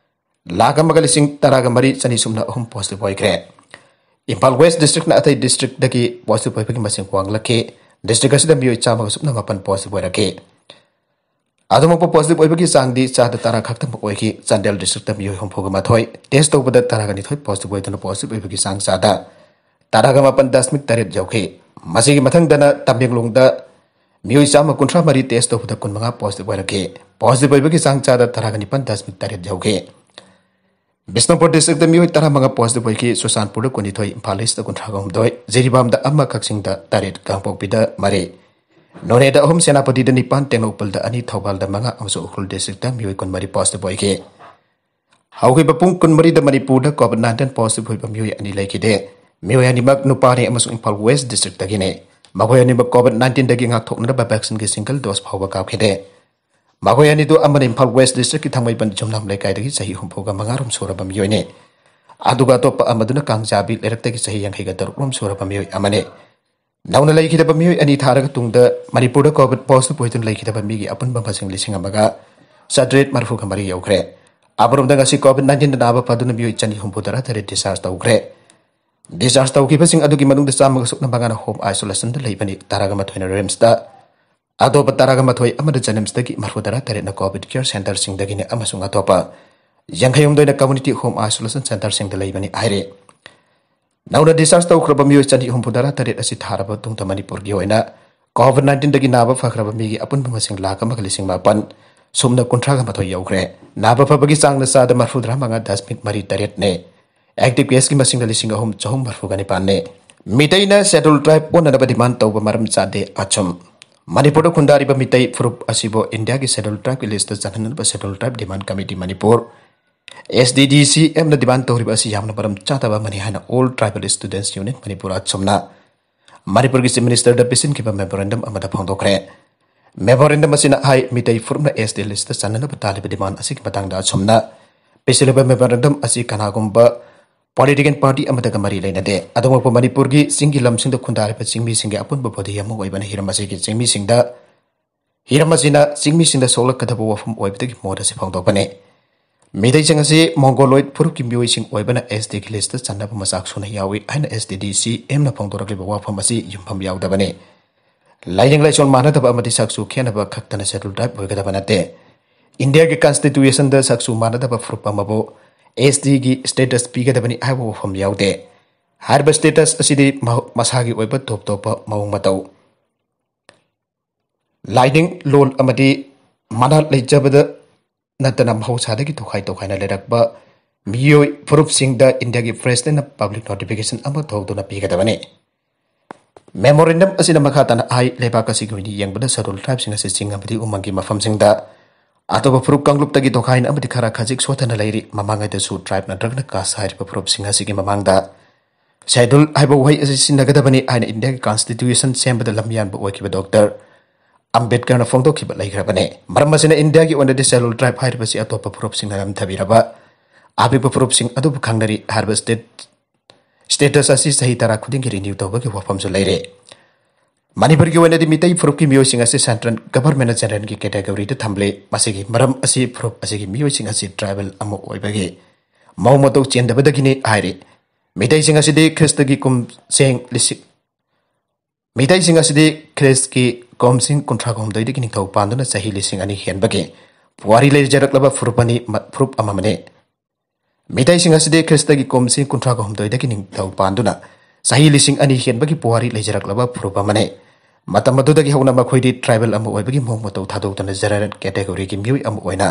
ꯂꯥꯈ ꯑꯃꯒ ꯂꯤꯁꯤꯡ ꯇꯔꯥꯒ ꯃꯔꯤ ꯆꯅꯤ ꯁꯨꯞꯅ ꯑꯍꯨꯝ positive ꯑꯣꯏꯈ꯭ꯔꯦ꯫ ꯏꯝꯐꯥꯜ West districtꯅ ꯑꯇꯩ districtꯇꯒꯤ positive ꯑꯣꯏꯕꯒꯤ ꯃꯁꯤꯡ ꯋꯥꯡꯂꯛꯈꯤ꯫ District ꯑꯁꯤꯗ ꯃꯤꯑꯣꯏ ꯆꯥꯝꯃꯒ ꯁꯨꯞꯅ ꯃꯥꯄꯟ positive ꯑꯣꯏꯔꯛꯈꯤ꯫ ꯑꯗꯨꯃꯛꯄ positive ꯑꯣꯏꯕꯒꯤ ꯆꯥꯡꯗꯤ ꯆꯥꯗ ꯇꯔꯥ ꯈꯛꯇꯃꯛ ꯑꯣꯏꯈꯤ꯫ ꯆꯥꯟꯗꯦꯜ districtꯇ ꯃꯤꯑꯣꯏ ꯍꯨꯝꯐꯨꯒ ꯃꯥꯊꯣꯏ test ꯇꯧꯕꯗ ꯇꯔꯥꯒ ꯅꯤꯊꯣꯏ positive ꯑꯣꯏꯗꯨꯅ positive ꯑꯣꯏꯕꯒꯤ ꯆꯥꯡ ꯆꯥꯗ ꯇꯔꯥꯒ ꯃꯥꯄꯟ ꯗꯁꯃꯤꯛ ꯇꯔꯦꯠ ꯌꯧꯈꯤ꯫ ꯃꯁꯤꯒꯤ ꯃꯊꯪꯗꯅ ꯇꯃꯦꯡꯂꯣꯡꯗ ꯃꯤꯑꯣꯏ ꯆꯥꯝꯃ ꯀꯨꯟꯊ꯭ꯔꯥ ꯃꯔꯤ test ꯇꯧꯕꯗ ꯀꯨꯟꯃꯉꯥ positive ꯑꯣꯏꯔꯛꯈꯤ꯫ Positive ꯑꯣꯏꯕꯒꯤ ꯆꯥꯡ ꯆꯥꯗ ꯇꯔꯥꯒ ꯅꯤꯄꯥꯟ ꯗꯁꯃꯤꯛ ꯇꯔꯦꯠ ꯌꯧꯈꯤ꯫ ꯕꯤꯁꯅꯨꯄꯨꯔ districtꯇ ꯃꯤꯑꯣꯏ ꯇꯔꯥꯃꯉꯥ positive ꯑꯣꯏꯈꯤ꯫ ꯆꯨꯔꯆꯥꯟꯄꯨꯔꯗ ꯀꯨꯟꯅꯤꯊꯣꯏ, ꯏꯝꯐꯥꯜ Eastꯇ ꯀꯨꯟꯊ꯭ꯔꯥꯒ ꯍꯨꯝꯗꯣꯏ, ꯖꯤꯔꯤꯕꯥꯝꯗ ꯑꯃ, ꯀꯛꯆꯤꯡꯗ ꯇꯔꯦꯠ, ꯀꯥꯡꯄꯣꯛꯄꯤꯗ ꯃꯔꯤ, ꯅꯣꯅꯦꯗ ꯑꯍꯨꯝ, ꯁꯦꯅꯥꯄꯇꯤꯗ ꯅꯤꯄꯥꯟ, ꯇꯦꯡꯅꯧꯄꯜꯗ ꯑꯅꯤ, ꯊꯧꯕꯥꯜꯗ ꯃꯉꯥ ꯑꯃꯁꯨꯡ ꯎꯈ꯭ꯔꯨꯜ districtꯇ ꯃꯤꯑꯣꯏ ꯀꯨꯟꯃꯔꯤ positive ꯑꯣꯏꯈꯤ꯫ ꯍꯧꯈꯤꯕ ꯄꯨꯡ ꯀꯨꯟꯃꯔꯤꯗ ꯃꯅꯤꯄꯨꯔꯗ COVID nineteen positive ꯑꯣꯏꯕ ꯃꯤꯑꯣꯏ ꯑꯅꯤ ꯂꯩꯈꯤꯗꯦ꯫ ꯃꯤꯑꯣꯏ ꯑꯅꯤꯃꯛ ꯅꯨꯄꯥꯅꯤ ꯑꯃꯁꯨꯡ ꯏꯝꯐꯥꯜ West districtꯇꯒꯤꯅꯤ꯫ ꯃꯈꯣꯏ ꯑꯅꯤꯃꯛ COVID nineteenꯗꯒꯤ ꯉꯥꯛꯊꯣꯛꯅꯅꯕ vaccineꯒꯤ single dose ꯐꯥꯎꯕ ꯀꯥꯞꯈꯤꯗꯦ꯫ ꯃꯈꯣꯏ ꯑꯅꯤꯗꯨ ꯑꯃꯅ ꯏꯝꯐꯥꯜ West districtꯀꯤ ꯊꯥꯡꯃꯩꯕꯟ ꯌꯨꯝꯅꯥꯝ ꯂꯩꯀꯥꯏꯗꯒꯤ ꯆꯍꯤ ꯍꯨꯝꯐꯨꯒ ꯃꯉꯥꯔꯣꯝ ꯁꯨꯔꯕ ꯃꯤꯑꯣꯏꯅꯤ꯫ ꯑꯗꯨꯒ ꯑꯇꯣꯞꯄ ꯑꯃꯗꯨꯅ ꯀꯥꯡꯖꯥꯕꯤ ꯂꯩꯔꯛꯇꯒꯤ ꯆꯍꯤ ꯌꯥꯡꯈꯩꯒ ꯇꯔꯨꯛꯔꯣꯝ ꯁꯨꯔꯕ ꯃꯤꯑꯣꯏ ꯑꯃꯅꯤ꯫ ꯅꯧꯅ ꯂꯩꯈꯤꯗꯕ ꯃꯤꯑꯣꯏ ꯑꯅꯤ ꯊꯥꯔꯒ ꯇꯨꯡꯗ ꯃꯅꯤꯄꯨꯔꯗ COVID positive ꯑꯣꯏꯗꯨꯅ ꯂꯩꯈꯤꯗꯕ ꯃꯤꯒꯤ ꯑꯄꯨꯟꯕ ꯃꯁꯤꯡ ꯂꯤꯁꯤꯡ ꯑꯃꯒ ꯆꯥꯇ꯭ꯔꯦꯠ ꯃꯔꯤꯐꯨꯒ ꯃꯔꯤ ꯌꯧꯈ꯭ꯔꯦ꯫ ꯑꯃꯔꯣꯝꯗ ꯉꯁꯤ COVID nineteenꯗ ꯅꯥꯕ ꯐꯗꯨꯅ ꯃꯤꯑꯣꯏ ꯆꯅꯤ ꯍꯨꯝꯐꯨ ꯇꯔꯥ ꯇꯔꯦꯠ discharge ꯇꯧꯈ꯭ꯔꯦ꯫ Discharge ꯇꯧꯈꯤꯕꯁꯤꯡ ꯑꯗꯨꯒꯤ ꯃꯅꯨꯡꯗ ꯆꯥꯝꯃꯒ ꯁꯨꯞꯅ ꯃꯉꯥꯅ home isolationꯗ ꯂꯩꯕꯅꯤ, ꯇꯔꯥꯒ ꯃꯥꯊꯣꯏꯅ RIMSꯇ꯫ ꯑꯇꯣꯞꯄ ꯇꯔꯥꯒ ꯃꯥꯊꯣꯏ ꯑꯃꯅ JNIMSꯇꯒꯤ, ꯃꯔꯤꯐꯨ ꯇꯔꯥ ꯇꯔꯦꯠꯅ COVID care centreꯁꯤꯡꯗꯒꯤꯅꯤ ꯑꯃꯁꯨꯡ ꯑꯇꯣꯞꯄ ꯌꯥꯡꯈꯩ ꯍꯨꯝꯗꯣꯏꯅ community home isolationꯁꯤꯡꯗ ꯂꯩꯕꯅꯤ ꯍꯥꯏꯔꯤ꯫ ꯅꯧꯅ discharge ꯇꯧꯈ꯭ꯔꯕ ꯃꯤꯑꯣꯏ ꯆꯅꯤ ꯍꯨꯝꯐꯨ ꯇꯔꯥ ꯇꯔꯦꯠ ꯑꯁꯤ ꯊꯥꯔꯕ ꯃꯇꯨꯡꯗ ꯃꯅꯤꯄꯨꯔꯒꯤ ꯑꯣꯏꯅ COVID nineteenꯗꯒꯤ ꯅꯥꯕ ꯐꯈ꯭ꯔꯕ ꯃꯤꯒꯤ ꯑꯄꯨꯟꯕ ꯃꯁꯤꯡ ꯂꯥꯈ ꯑꯃꯒ ꯂꯤꯁꯤꯡ ꯃꯥꯄꯟ ꯁꯨꯞꯅ ꯀꯨꯟꯊ꯭ꯔꯥꯒ ꯃꯥꯊꯣꯏ ꯌꯧꯈ꯭ꯔꯦ꯫ ꯅꯥꯕ ꯐꯕꯒꯤ ꯆꯥꯡꯅ ꯆꯥꯗ ꯃꯔꯤꯐꯨꯇꯔꯥ ꯃꯉꯥ ꯗꯁꯃꯤꯛ ꯃꯔꯤ ꯇꯔꯦꯠꯅꯤ꯫ Active caseꯀꯤ ꯃꯁꯤꯡꯅ ꯂꯤꯁꯤꯡ ꯑꯍꯨꯝ ꯆꯍꯨꯝ ꯃꯔꯤꯐꯨꯒ ꯅꯤꯄꯥꯟꯅꯤ꯫ ꯃꯤꯇꯩꯅ Scheduled Tribe ꯑꯣꯟꯅꯅꯕ demand ꯇꯧꯕ ꯃꯔꯝ ꯆꯥꯗꯦ, ꯑꯆꯨꯝ꯫ ꯃꯅꯤꯄꯨꯔꯗ ꯈꯨꯟꯗꯥꯔꯤꯕ ꯃꯤꯇꯩ ꯐꯨꯔꯨꯞ ꯑꯁꯤꯕꯨ ꯏꯟꯗꯤꯌꯥꯒꯤ Scheduled Tribeꯀꯤ listꯇ ꯆꯪꯍꯟꯅꯕ Scheduled Tribe Demand Committee Manipur, SDDCMꯅ demand ꯇꯧꯔꯤꯕ ꯑꯁꯤ ꯌꯥꯝꯅ ꯃꯔꯝ ꯆꯥꯗꯕ ꯑꯃꯅꯤ ꯍꯥꯏꯅ All Tribal Students Union Manipur, ꯑꯆꯨꯝꯅ ꯃꯅꯤꯄꯨꯔꯒꯤ Chief Ministerꯗ ꯄꯤꯁꯤꯟꯈꯤꯕ memorandum ꯑꯃꯗ ꯐꯣꯡꯗꯣꯛꯈ꯭ꯔꯦ꯫ Memorandum ꯑꯁꯤꯅ ꯍꯥꯏ, ꯃꯤꯇꯩ ꯐꯨꯔꯨꯞꯅ ST listꯇ ꯆꯟꯅꯅꯕ ꯇꯥꯜꯂꯤꯕ demand ꯑꯁꯤꯒꯤ ꯃꯇꯥꯡꯗ ꯑꯁꯨꯝꯅ ꯄꯤꯁꯤꯜꯂꯤꯕ memorandum ꯑꯁꯤ ꯀꯅꯥꯒꯨꯝꯕ political party ꯑꯃꯠꯇꯒ ꯃꯔꯤ ꯂꯩꯅꯗꯦ꯫ ꯑꯗꯨꯃꯛꯄꯨ ꯃꯅꯤꯄꯨꯔꯒꯤ ꯆꯤꯡꯒꯤ ꯂꯝꯁꯤꯡꯗ ꯈꯨꯟꯗꯥꯔꯤꯕ ꯆꯤꯡꯃꯤꯁꯤꯡꯒꯤ ꯑꯄꯨꯟꯕ body ꯑꯃ ꯑꯣꯏꯕꯅ ꯍꯤꯔꯝ ꯑꯁꯤꯒꯤ ꯆꯤꯡꯃꯤꯁꯤꯡꯗ ꯍꯤꯔꯝ ꯑꯁꯤꯅ ꯆꯤꯡꯃꯤꯁꯤꯡꯗ ꯁꯣꯛꯂꯛꯀꯗꯕ ꯋꯥꯐꯝ ꯑꯣꯏꯕꯗꯒꯤ ꯃꯣꯠ ꯑꯁꯤ ꯐꯣꯡꯗꯣꯛꯄꯅꯤ꯫ ꯃꯤꯇꯩꯁꯤꯡ ꯑꯁꯤ ꯃꯣꯡꯒꯣꯂꯣꯏꯗ ꯐꯨꯔꯨꯞꯀꯤ ꯃꯤꯑꯣꯏꯁꯤꯡ ꯑꯣꯏꯕꯅ ꯑꯦꯁ ꯇꯤꯒꯤ ꯂꯤꯁꯇ ꯆꯟꯅꯕ ꯃꯆꯥꯛ ꯁꯨꯅ ꯌꯥꯎꯏ ꯍꯥꯏꯅ ꯑꯦꯁ ꯇꯤ ꯗꯤ ꯁꯤ ꯑꯦꯝꯅ ꯐꯣꯡꯗꯣꯔꯛꯂꯤꯕ ꯋꯥꯐꯝ ꯑꯁꯤ ꯌꯨꯝꯐꯝ ꯌꯥꯎꯗꯕꯅꯤ꯫ ꯂꯥꯏꯅꯤꯡ ꯂꯥꯏꯁꯣꯟ ꯃꯥꯟꯅꯗꯕ ꯑꯃꯗꯤ ꯁꯛꯆꯨ ꯈꯦꯠꯅꯕ ꯈꯛꯇꯅ ꯁꯦꯗꯨꯜ ꯇ꯭ꯔꯥꯏꯕ ꯑꯣꯏꯒꯗꯕ ꯅꯠꯇꯦ꯫ ꯏꯟꯗꯤꯌꯥꯒꯤ ꯀꯟꯁꯇꯤꯇ꯭ꯌꯨꯁꯟꯗ ꯁꯛꯆꯨ ꯃꯥꯟꯅꯗꯕ ꯐꯨꯔꯨꯞ ꯑꯃꯕꯨ ꯑꯦꯁ ꯇꯤꯒꯤ ꯁ꯭ꯇꯦꯇꯁ ꯄꯤꯒꯗꯕꯅꯤ ꯍꯥꯏꯕ ꯋꯥꯐꯝ ꯌꯥꯎꯗꯦ꯫ ꯍꯥꯏꯔꯤꯕ ꯁ꯭ꯇꯦꯇꯁ ꯑꯁꯤꯗꯤ ꯃꯍ-, ꯃꯁꯥꯒꯤ ꯑꯣꯏꯕ ꯇꯣꯞ ꯇꯣꯞꯄ ꯃꯑꯣꯡ ꯃꯇꯧ, ꯂꯥꯏꯅꯤꯡ ꯂꯣꯟ ꯑꯃꯗꯤ ꯃꯅꯥ ꯂꯩꯖꯕꯗ ꯅꯠꯇꯅ ꯃꯍꯧꯁꯥꯗꯒꯤ ꯇꯣꯈꯥꯏ ꯇꯣꯈꯥꯏꯅ ꯂꯩꯔꯛꯄ ꯃꯤꯑꯣꯏ ꯐꯨꯔꯨꯞꯁꯤꯡꯗ ꯏꯟꯗꯤꯌꯥꯒꯤ ꯄ꯭ꯔꯦꯁꯤꯗꯦꯟꯠꯅ ꯄꯕ꯭ꯂꯤꯛ ꯅꯣꯇꯤꯐꯤꯀꯦꯁꯟ ꯑꯃ ꯊꯣꯛꯇꯨꯅ ꯄꯤꯒꯗꯕꯅꯤ꯫ ꯃꯦꯃꯣꯔꯦꯟꯗꯝ ꯑꯁꯤꯅ ꯃꯈꯥ ꯇꯥꯅ ꯍꯥꯏ, ꯂꯩꯕꯥꯛ ꯑꯁꯤꯒꯤ ꯑꯣꯏꯅ ꯌꯦꯡꯕꯗ ꯁꯦꯗꯨꯜ ꯇ꯭ꯔꯥꯏꯕꯁꯤꯡ ꯑꯁꯤ ꯆꯤꯡ ꯑꯃꯗꯤ ꯎꯃꯪꯒꯤ ꯃꯐꯝꯁꯤꯡꯗ ꯑꯇꯣꯞꯄ ꯐꯨꯔꯨꯞ ꯀꯥꯡꯂꯨꯞꯇꯒꯤ ꯇꯣꯈꯥꯏꯅ ꯑꯃꯗꯤ ꯈꯔ ꯈꯖꯤꯛ ꯁꯣꯠꯊꯅ ꯂꯩꯔꯤ꯫ ꯃꯃꯥꯡꯉꯩꯗꯁꯨ ꯇ꯭ꯔꯥꯏꯕ ꯅꯠꯇ꯭ꯔꯒꯅ ꯀꯥꯁ ꯍꯥꯏꯔꯤꯕ ꯐꯨꯔꯨꯞꯁꯤꯡ ꯑꯁꯤꯒꯤ ꯃꯃꯥꯡꯗ ꯁꯦꯗꯨꯜ ꯍꯥꯏꯕ ꯋꯥꯍꯩ ꯑꯁꯤ ꯁꯤꯖꯤꯟꯅꯒꯗꯕꯅꯤ ꯍꯥꯏꯅ ꯏꯟꯗꯤꯌꯥꯒꯤ ꯀꯟꯁꯇꯤꯇ꯭ꯌꯨꯁꯟ ꯁꯦꯝꯕꯗ ꯂꯝꯌꯥꯟꯕ ꯑꯣꯏꯈꯤꯕ ꯗꯣꯛꯇꯔ ꯑꯝꯕꯦꯗꯀꯔꯅ ꯐꯣꯡꯗꯣꯛꯈꯤꯕ ꯂꯩꯈ꯭ꯔꯕꯅꯤ꯫ ꯃꯔꯝ ꯑꯁꯤꯅ ꯏꯟꯗꯤꯌꯥꯒꯤ ꯑꯣꯏꯅꯗꯤ ꯁꯦꯗꯨꯜ ꯇ꯭ꯔꯥꯏꯕ ꯍꯥꯏꯔꯤꯕꯁꯤ ꯑꯇꯣꯞꯄ ꯐꯨꯔꯨꯞꯁꯤꯡꯅ ꯅꯝꯊꯕꯤꯔꯕ ꯑꯄꯤꯛꯄ ꯐꯨꯔꯨꯞꯁꯤꯡ ꯑꯗꯨꯕꯨ ꯈꯪꯅꯔꯤ꯫ ꯍꯥꯏꯔꯤꯕ ꯁ꯭ꯇꯦꯠ, ꯁ꯭ꯇꯦꯇꯁ ꯑꯁꯤ ꯆꯍꯤ ꯇꯔꯥ ꯈꯨꯗꯤꯡꯒꯤ ꯔꯤꯅ꯭ꯌꯨ ꯇꯧꯕꯒꯤ ꯋꯥꯐꯝꯁꯨ ꯂꯩꯔꯦ꯫ ꯃꯅꯤꯄꯨꯔꯒꯤ ꯑꯣꯏꯅꯗꯤ ꯃꯤꯇꯩ ꯐꯨꯔꯨꯞꯀꯤ ꯃꯤꯑꯣꯏꯁꯤꯡ ꯑꯁꯤ ꯁꯦꯟꯇ꯭ꯔꯦꯜ ꯒꯚꯔꯟꯃꯦꯟꯠꯅ ꯖꯦꯅꯔꯦꯜꯒꯤ ꯀꯦꯇꯦꯒꯣꯔꯤꯗ ꯊꯝꯂꯦ꯫ ꯃꯁꯤꯒꯤ ꯃꯔꯝ ꯑꯁꯤ ꯐꯨꯔꯨꯞ ꯑꯁꯤꯒꯤ ꯃꯤꯑꯣꯏꯁꯤꯡ ꯑꯁꯤ ꯇ꯭ꯔꯥꯏꯕꯦꯜ ꯑꯃ ꯑꯣꯏꯕꯒꯤ ꯃꯑꯣꯡ ꯃꯇꯧ ꯆꯦꯟꯗꯕꯗꯒꯤꯅꯤ ꯍꯥꯏꯔꯤ꯫ ꯃꯤꯇꯩꯁꯤꯡ ꯑꯁꯤꯗꯤ ꯈ꯭ꯔꯤꯁꯇꯒꯤ ꯀꯨꯝꯁꯦꯡ ꯂꯤꯁꯤꯡ, ꯃꯤꯇꯩꯁꯤꯡ ꯑꯁꯤꯗꯤ ꯈ꯭ꯔꯤꯁꯀꯤ ꯀꯨꯝꯁꯤꯡ ꯀꯨꯟꯊ꯭ꯔꯥꯒ ꯍꯨꯝꯗꯣꯏꯗꯒꯤ ꯅꯤꯡꯊꯧ ꯄꯥꯟꯗꯨꯅ ꯆꯍꯤ ꯂꯤꯁꯤꯡ ꯑꯅꯤ ꯍꯦꯟꯕꯒꯤ ꯄꯨꯋꯥꯔꯤ ꯂꯩꯖꯔꯛꯂꯕ ꯐꯨꯔꯨꯞ ꯑꯅꯤ, ꯃ-, ꯐꯨꯔꯨꯞ ꯑꯃꯅꯤ꯫ ꯃꯤꯇꯩꯁꯤꯡ ꯑꯁꯤꯗꯤ ꯈ꯭ꯔꯤꯁꯇꯒꯤ ꯀꯨꯝꯁꯤꯡ ꯀꯨꯟꯊ꯭ꯔꯥꯒ ꯍꯨꯝꯗꯣꯏꯗꯒꯤ ꯅꯤꯡꯊꯧ ꯄꯥꯟꯗꯨꯅ ꯆꯍꯤ ꯂꯤꯁꯤꯡ ꯑꯅꯤ ꯍꯦꯟꯕꯒꯤ ꯄꯨꯋꯥꯔꯤ ꯂꯩꯖꯔꯛꯂꯕ ꯐꯨꯔꯨꯞ ꯑꯃꯅꯤ꯫ ꯃꯇꯝ ꯑꯗꯨꯗꯒꯤ ꯍꯧꯅ ꯃꯈꯣꯏꯗꯤ ꯇ꯭ꯔꯥꯏꯕꯦꯜ ꯑꯃ ꯑꯣꯏꯕꯒꯤ ꯃꯑꯣꯡ ꯃꯇꯧ ꯊꯥꯗꯣꯛꯇꯨꯅ ꯖꯦꯅꯔꯦꯜ ꯀꯦꯇꯦꯒꯣꯔꯤꯒꯤ ꯃꯤꯑꯣꯏ ꯑꯃ ꯑꯣꯏꯅ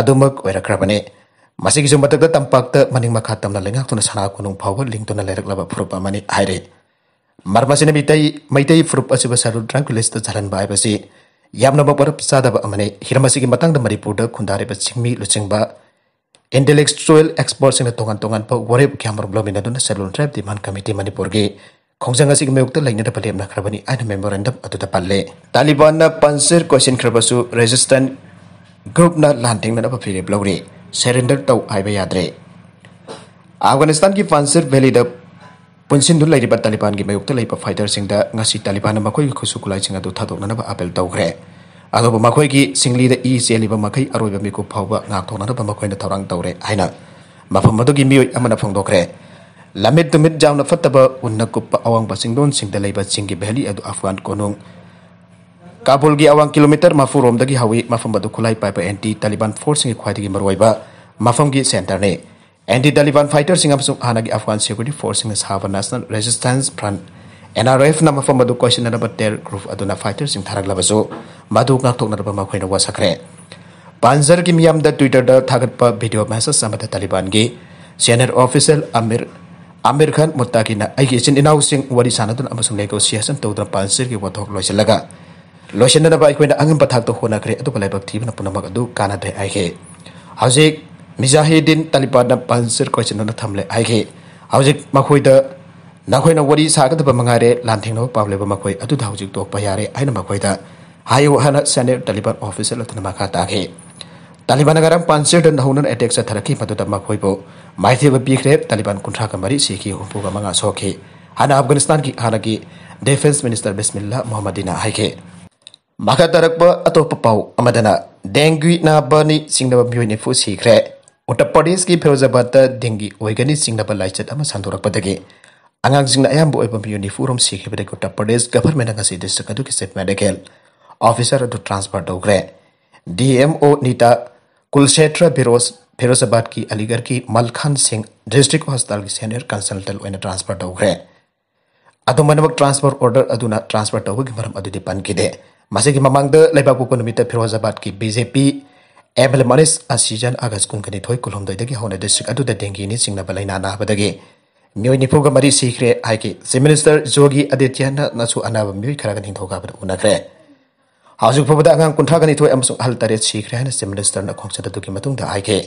ꯑꯗꯨꯃꯛ ꯑꯣꯏꯔꯛꯈ꯭ꯔꯕꯅꯤ꯫ ꯃꯁꯤꯒꯤꯁꯨ ꯃꯊꯛꯇ ꯇꯝꯄꯥꯛꯇ ꯃꯅꯤꯡ ꯃꯈꯥ ꯇꯝꯅ ꯂꯩꯉꯥꯛꯇꯨꯅ ꯁꯅꯥ ꯀꯣꯅꯨꯡ ꯐꯥꯎꯕ ꯂꯤꯡꯗꯨꯅ ꯂꯩꯔꯛꯂꯕ ꯐꯨꯔꯨꯞ ꯑꯃꯅꯤ ꯍꯥꯏꯔꯤ꯫ ꯃꯔꯝ ꯑꯁꯤꯅ ꯃꯤꯇꯩ, ꯃꯩꯇꯩ ꯐꯨꯔꯨꯞ ꯑꯁꯤꯕꯨ ꯁꯦꯗꯨꯜ ꯇ꯭ꯔꯥꯏꯕꯀꯤ ꯂꯤꯁꯇ ꯆꯜꯍꯟꯕ ꯍꯥꯏꯕꯁꯤ ꯌꯥꯝꯅ ꯃꯔꯝ ꯆꯥꯗꯕ ꯑꯃꯅꯤ꯫ ꯍꯤꯔꯝ ꯑꯁꯤꯒꯤ ꯃꯇꯥꯡꯗ ꯃꯅꯤꯄꯨꯔꯗ ꯈꯨꯟꯗꯥꯔꯤꯕ ꯆꯤꯡꯃꯤ ꯂꯨꯆꯤꯡꯕ, ꯏꯟꯇꯦꯂꯦꯛꯆꯨꯑꯦꯜ ꯑꯦꯛꯁꯄꯔꯠꯁꯤꯡꯅ ꯇꯣꯉꯥꯟ ꯇꯣꯉꯥꯟꯕ ꯋꯥꯔꯦꯞ ꯀꯌꯥꯃꯔꯨꯝ ꯂꯧꯃꯤꯟꯅꯗꯨꯅ ꯁꯦꯗꯨꯜ ꯇ꯭ꯔꯥꯏꯕ ꯗꯤꯃꯥꯟ ꯀꯃꯤꯇꯤ ꯃꯅꯤꯄꯨꯔꯒꯤ ꯈꯣꯡꯖꯪ ꯑꯁꯤꯒꯤ ꯃꯥꯌꯣꯛꯇ ꯂꯩꯅꯗꯕ ꯂꯦꯞꯅꯈ꯭ꯔꯕꯅꯤ ꯍꯥꯏꯅ ꯃꯦꯃꯣꯔꯦꯟꯗꯝ ꯑꯗꯨꯗ ꯄꯜꯂꯦ꯫ ꯇꯥꯂꯤꯕꯥꯟꯅ ꯄꯟꯖꯤꯔ ꯀꯣꯏꯁꯤꯟꯈ꯭ꯔꯕꯁꯨ ꯔꯦꯖꯤꯁꯇꯦꯟꯠ ꯒ꯭ꯔꯨꯞꯅ ꯂꯥꯟ ꯊꯦꯡꯅꯅꯕ ꯐꯤꯔꯦꯞ ꯂꯧꯔꯤ꯫ ꯁꯔꯦꯟꯗꯔ ꯇꯧ ꯍꯥꯏꯕ ꯌꯥꯗ꯭ꯔꯦ꯫ ꯑꯐꯒꯥꯅꯤꯁꯇꯥꯟꯒꯤ ꯄꯟꯖꯤꯔ ꯚꯦꯂꯤꯗ ꯄꯨꯟꯁꯤꯟꯗꯨꯅ ꯂꯩꯔꯤꯕ ꯇꯥꯂꯤꯕꯥꯟꯒꯤ ꯃꯥꯌꯣꯛꯇ ꯂꯩꯕ ꯐꯥꯏꯇꯔꯁꯤꯡꯗ ꯉꯁꯤ ꯇꯥꯂꯤꯕꯥꯟꯅ ꯃꯈꯣꯏꯒꯤ ꯈꯨꯠꯁꯨ ꯈꯨꯠꯂꯥꯏꯁꯤꯡ ꯑꯗꯨ ꯊꯥꯗꯣꯛꯅꯅꯕ ꯑꯥꯄꯤꯜ ꯇꯧꯈ꯭ꯔꯦ꯫ ꯑꯗꯨꯕꯨ ꯃꯈꯣꯏꯒꯤ ꯁꯤꯡꯂꯤꯗ ꯏ ꯆꯦꯜꯂꯤꯕ ꯃꯈꯩ ꯑꯔꯣꯏꯕ ꯃꯤꯀꯨꯞ ꯐꯥꯎꯕ ꯉꯥꯛꯊꯣꯛꯅꯅꯕ ꯃꯈꯣꯏꯅ ꯊꯧꯔꯥꯡ ꯇꯧꯔꯦ ꯍꯥꯏꯅ ꯃꯐꯝ ꯑꯗꯨꯒꯤ ꯃꯤꯑꯣꯏ ꯑꯃꯅ ꯐꯣꯡꯗꯣꯛꯈ꯭ꯔꯦ꯫ ꯂꯝꯃꯤꯠ ꯇꯨꯃꯤꯠ ꯌꯥꯝꯅ ꯐꯠꯇꯕ ꯎꯟꯅ ꯀꯨꯞꯄ ꯑꯋꯥꯡꯕ ꯆꯤꯡꯗꯣꯟꯁꯤꯡꯗ ꯂꯩꯕ ꯆꯤꯡꯒꯤ ꯚꯦꯂꯤ ꯑꯗꯨ ꯑꯐꯒꯥꯟ ꯀꯣꯅꯨꯡ ꯀꯥꯕꯨꯜꯒꯤ ꯑꯋꯥꯡ ꯀꯤꯂꯣꯃꯤꯇꯔ ꯃꯔꯤꯐꯨ ꯔꯣꯝꯗꯒꯤ ꯍꯧꯏ꯫ ꯃꯐꯝ ꯑꯗꯨ ꯈꯨꯠꯂꯥꯏ ꯄꯥꯏꯕ ꯑꯦꯟꯇꯤ ꯇꯥꯂꯤꯕꯥꯟ ꯐꯣꯔꯁꯁꯤꯡꯒꯤ ꯈ꯭ꯋꯥꯏꯗꯒꯤ ꯃꯔꯨꯑꯣꯏꯕ ꯃꯐꯝꯒꯤ ꯁꯦꯟꯇꯔꯅꯤ꯫ ꯑꯦꯟꯇꯤ ꯇꯥꯂꯤꯕꯥꯟ ꯐꯥꯏꯇꯔꯁꯤꯡ ꯑꯃꯁꯨꯡ ꯍꯥꯟꯅꯒꯤ ꯑꯐꯒꯥꯟ ꯁꯦꯀ꯭ꯌꯨꯔꯤꯇꯤ ꯐꯣꯔꯁꯁꯤꯡꯅ ꯁꯥꯕ ꯅꯦꯁꯅꯦꯜ ꯔꯦꯁꯤꯁꯇꯦꯟꯁ ꯐ꯭ꯔꯟꯠ, NRF, ꯅ ꯃꯐꯝ ꯑꯗꯨ ꯀꯣꯏꯁꯤꯟꯅꯅꯕ ꯇꯦꯔꯣꯔ ꯒ꯭ꯔꯨꯞ ꯑꯗꯨꯅ ꯐꯥꯏꯇꯔꯁꯤꯡ ꯊꯥꯔꯛꯂꯕꯁꯨ, ꯃꯗꯨ ꯉꯥꯛꯊꯣꯛꯅꯅꯕ ꯃꯈꯣꯏꯅ ꯋꯥꯁꯛꯈ꯭ꯔꯦ꯫ ꯄꯥꯟꯖꯔꯒꯤ ꯃꯤꯌꯥꯝꯗ Twitter-ꯗ ꯊꯥꯒꯠꯄ ꯚꯤꯗꯤꯑꯣ ꯃꯦꯁꯦꯖ ꯑꯃꯗ ꯇꯥꯂꯤꯕꯥꯟꯒꯤ ꯁꯦꯅꯤꯌꯔ ꯑꯣꯐꯤꯁꯤꯌꯦꯜ ꯑꯃꯤꯔ, ꯑꯃꯤꯔ ꯈꯥꯟ ꯃꯨꯠꯇꯥꯀꯤꯅ, "ꯑꯩꯒꯤ ꯏꯆꯤꯟ ꯏꯅꯥꯎꯁꯤꯡ ꯋꯥꯔꯤ ꯁꯥꯟꯅꯗꯨꯅ ꯑꯃꯁꯨꯡ ꯅꯦꯒꯣꯁꯤꯌꯦꯁꯟ ꯇꯧꯗꯨꯅ ꯄꯥꯟꯖꯔꯒꯤ ꯋꯥꯊꯣꯛ ꯂꯣꯏꯁꯤꯜꯂꯒ ꯂꯣꯏꯁꯤꯟꯅꯅꯕ ꯑꯩꯈꯣꯏꯅ ꯑꯉꯝꯕ ꯊꯥꯛꯇ ꯍꯣꯠꯅꯈ꯭ꯔꯦ, ꯑꯗꯨꯕꯨ ꯂꯥꯏꯕꯛ ꯊꯤꯕꯅ ꯄꯨꯝꯅꯃꯛ ꯑꯗꯨ ꯀꯥꯟꯅꯗ꯭ꯔꯦ" ꯍꯥꯏꯈꯤ꯫ ꯍꯧꯖꯤꯛ ꯃꯤꯖꯥꯍꯤꯗꯤꯟ ꯇꯥꯂꯤꯕꯥꯟꯅ ꯄꯥꯟꯖꯔ ꯀꯣꯏꯁꯤꯟꯗꯨꯅ ꯊꯝꯂꯦ ꯍꯥꯏꯈꯤ꯫ ꯍꯧꯖꯤꯛ ꯃꯈꯣꯏꯗ "ꯅꯈꯣꯏꯅ ꯋꯥꯔꯤ ꯁꯥꯒꯗꯕ ꯃꯉꯥꯏꯔꯦ, ꯂꯥꯟꯊꯦꯡꯅꯕ ꯄꯥꯝꯂꯤꯕ ꯃꯈꯣꯏ ꯑꯗꯨꯗ ꯍꯧꯖꯤꯛ ꯇꯣꯛꯄ ꯌꯥꯔꯦ" ꯍꯥꯏꯅ ꯃꯈꯣꯏꯗ ꯍꯥꯏꯌꯨ ꯍꯥꯏꯅ ꯁꯦꯅꯤꯌꯔ ꯇꯥꯂꯤꯕꯥꯟ ꯑꯣꯐꯤꯁꯤꯌꯦꯜ ꯑꯗꯨꯅ ꯃꯈꯥ ꯇꯥꯈꯤ꯫ ꯇꯥꯂꯤꯕꯥꯟꯅ ꯉꯔꯥꯡ ꯄꯥꯟꯖꯔꯗ ꯍꯧꯅꯅ ꯑꯦꯇꯦꯛ ꯆꯠꯊꯔꯛꯈꯤ, ꯃꯗꯨꯗ ꯃꯈꯣꯏꯕꯨ ꯃꯥꯏꯊꯤꯕ ꯄꯤꯈ꯭ꯔꯦ꯫ ꯇꯥꯂꯤꯕꯥꯟ ꯀꯨꯟꯊ꯭ꯔꯥꯒ ꯃꯔꯤ ꯁꯤꯈꯤ, ꯍꯨꯝꯐꯨꯒ ꯃꯉꯥ ꯁꯣꯛꯈꯤ ꯍꯥꯏꯅ ꯑꯐꯒꯥꯅꯤꯁꯇꯥꯟꯒꯤ ꯍꯥꯟꯅꯒꯤ ꯗꯤꯐꯦꯟꯁ ꯃꯤꯅꯤꯁꯇꯔ ꯕꯤꯁꯃꯤꯜꯂꯥ ꯃꯣꯍꯝꯃꯗꯤꯅ ꯍꯥꯏꯈꯤ꯫ ꯃꯈꯥ ꯇꯥꯔꯛꯄ ꯑꯇꯣꯞꯄ ꯄꯥꯎ ꯑꯃꯗꯅ, ꯗꯦꯡꯒꯤ ꯅꯥꯕꯅ ꯆꯤꯡꯅꯕ ꯃꯤꯑꯣꯏ ꯅꯤꯐꯨ ꯁꯤꯈ꯭ꯔꯦ꯫ ꯎꯠꯇꯔ ꯄ꯭ꯔꯗꯦꯁꯀꯤ ꯐꯤꯔꯣꯖꯥꯕꯥꯗꯇ ꯗꯦꯡꯒꯤ ꯑꯣꯏꯒꯅꯤ ꯆꯤꯡꯅꯕ ꯂꯥꯏꯆꯠ ꯑꯃ ꯁꯟꯗꯣꯔꯛꯄꯗꯒꯤ ꯑꯉꯥꯡꯁꯤꯡꯅ ꯑꯌꯥꯝꯕ ꯑꯣꯏꯕ ꯃꯤꯑꯣꯏ ꯅꯤꯐꯨ ꯔꯣꯝ ꯁꯤꯈꯤꯕꯗꯒꯤ ꯎꯠꯇꯔ ꯄ꯭ꯔꯗꯦꯁ ꯒꯚꯔꯟꯃꯦꯟꯠꯅ ꯉꯁꯤ ꯗꯤꯁꯇ꯭ꯔꯤꯛ ꯑꯗꯨꯒꯤ ꯆꯤꯐ ꯃꯦꯗꯤꯀꯦꯜ ꯑꯣꯐꯤꯁꯥꯔ ꯑꯗꯨ ꯇ꯭ꯔꯥꯟꯁꯐꯔ ꯇꯧꯈ꯭ꯔꯦ꯫ DMO ꯅꯤꯇꯥ ꯀꯨꯜꯁꯦꯇ꯭ꯔ ꯐꯤꯔꯣꯖ, ꯐꯤꯔꯣꯖꯥꯕꯥꯗꯀꯤ ꯑꯂꯤꯒꯔꯒꯤ ꯃꯜꯈꯥꯟ ꯁꯤꯡ ꯗꯤꯁꯇ꯭ꯔꯤꯛ ꯍꯣꯁꯄꯤꯇꯥꯜꯒꯤ ꯁꯦꯅꯤꯌꯔ ꯀꯟꯁꯜꯇꯦꯟꯠ ꯑꯣꯏꯅ ꯇ꯭ꯔꯥꯟꯁꯐꯔ ꯇꯧꯈ꯭ꯔꯦ꯫ ꯑꯗꯨꯝ ꯑꯣꯏꯅꯃꯛ, ꯇ꯭ꯔꯥꯟꯁꯐꯔ ꯑꯣꯔꯗꯔ ꯑꯗꯨꯅ ꯇ꯭ꯔꯥꯟꯁꯐꯔ ꯇꯧꯕꯒꯤ ꯃꯔꯝ ꯑꯗꯨꯗꯤ ꯄꯟꯈꯤꯗꯦ꯫ ꯃꯁꯤꯒꯤ ꯃꯃꯥꯡꯗ ꯂꯩꯕꯥꯛꯄꯣꯛꯄ ꯅꯨꯃꯤꯠꯇ ꯐꯤꯔꯣꯖꯥꯕꯥꯗꯀꯤ BJP MLA ꯃꯅꯤꯁ ꯑꯁꯤꯖꯟ ꯑꯥꯒꯁ ꯀꯨꯟꯒ ꯅꯤꯊꯣꯏ, ꯀꯨꯟꯍꯨꯝꯗꯣꯏꯗꯒꯤ ꯍꯧꯅ ꯗꯤꯁꯇ꯭ꯔꯤꯛ ꯑꯗꯨꯗ ꯗꯦꯡꯒꯤꯅꯤ ꯆꯤꯡꯅꯕ ꯂꯥꯏꯅꯥ ꯅꯥꯕꯗꯒꯤ ꯃꯤꯑꯣꯏ ꯅꯤꯐꯨꯒ ꯃꯔꯤ ꯁꯤꯈ꯭ꯔꯦ ꯍꯥꯏꯈꯤ꯫ ꯆꯤꯐ ꯃꯤꯅꯤꯁꯇꯔ ꯌꯣꯒꯤ ꯑꯥꯗꯤꯇ꯭ꯌꯅꯥꯊꯅꯁꯨ ꯑꯅꯥꯕ ꯃꯤꯑꯣꯏ ꯈꯔꯒ ꯅꯤꯡꯊꯧꯀꯥꯕꯗ ꯎꯅꯈ꯭ꯔꯦ꯫ ꯍꯧꯖꯤꯛ ꯐꯥꯎꯕꯗ ꯑꯉꯥꯡ ꯀꯨꯟꯊ꯭ꯔꯥꯒ ꯅꯤꯊꯣꯏ ꯑꯃꯁꯨꯡ ꯑꯍꯜ ꯇꯔꯦꯠ ꯁꯤꯈ꯭ꯔꯦ ꯍꯥꯏꯅ ꯆꯤꯐ ꯃꯤꯅꯤꯁꯇꯔꯅ ꯈꯣꯡꯆꯠ ꯑꯗꯨꯒꯤ ꯃꯇꯨꯡꯗ ꯍꯥꯏꯈꯤ꯫